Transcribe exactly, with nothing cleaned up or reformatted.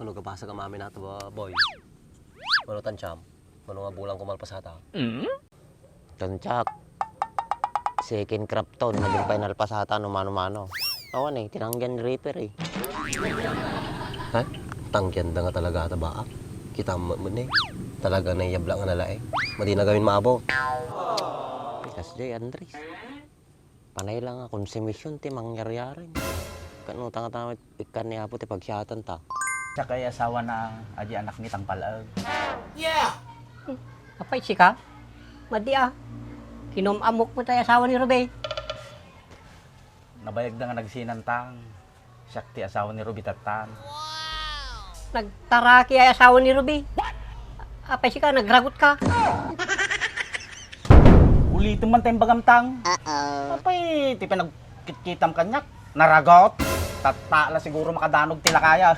Ano ka basa ka maminat ba, boy? Ano tantiam? Ano nga bulang ko malpasata? Tantiak, second crop ton, naging final pasata no mano-mano. Awan eh, tinanggian ni Reaper eh. Ha? Tanggian da nga talaga ata ba? Kita mo mo ni. Talaga na yabla nga nalae. Madi na gawin maabo. Kas di, Andres. Panay lang nga konsumisyon ti mangyar-yari. Kano tanga-tanga ikkan ni Apo ti pagsiatan ta. Siya kay asawa na adi anak ni Tangpalaag. Apay sika? Madi a. Kinum-amok mo tayo asawa ni Ruby. Nabayag da nga nagsinantang. Siya ti asawa ni Ruby tattan. Nagtaraki ay asawa ni Ruby. Apay sika, nagragot ka. Ulitin man tayong bagamtang. Apay, ti pinagkitkitam kanyak. Naragot. Tatta la siguro makadanog ti lakaya.